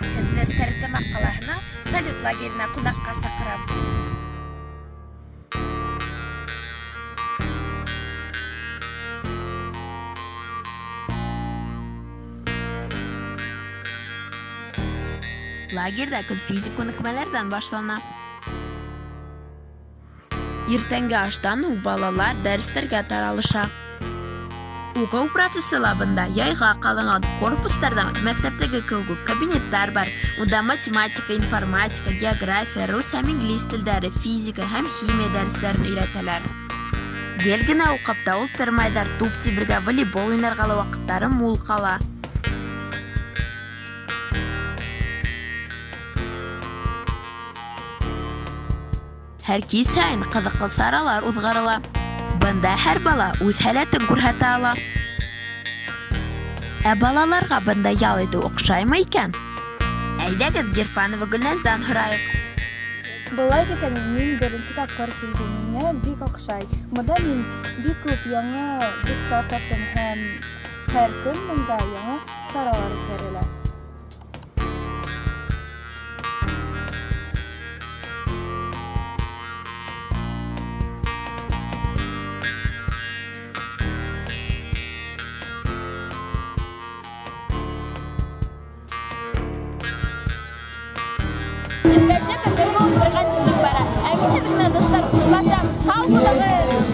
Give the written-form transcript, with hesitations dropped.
Һеҙҙе Стәрлетамаҡ ҡалаһының Салют лагерена ҡунаҡҡа саҡырам. Лагерҙа көн физик күнекмәләрҙән башлана. Иртәнге аштан һуң балалар дәрестәргә таралыша. Уҡыу процессы ла бында яйға ҡалынған. Корпустарҙа мәктәптәге кеүек үк кабинеттар бар. Унда математика, информатика, география, рус һәм инглиз телдәре, физика һәм химия дәрестәрен өйрәтәләр. Гел генә уҡып та ултырмайҙар, туп тибергә, волейбол уйнарға ла ваҡыттары мул ҡала. Һәр кис һайын ҡыҙыҡлы саралар уҙғарыла. Бында һәр бала үҙ һәләтен күрһәтә ала. Ә балаларға бында ял итеү оҡшаймы икән? Әйҙәгеҙ, Гирфанова Гөлназдан һорайыҡ. Был лагерьга мин беренсе тапҡыр килдем. Миңә бик оҡшай. Бында мин бик күп яңы дуҫтар таптым һәм һәр көн бында яңы саралар үткәрелә. Дискотека бер булып бер тиклем бара. Ә мин һеҙҙең менән, дуҫтар, хушлашам. Һау булығыҙ!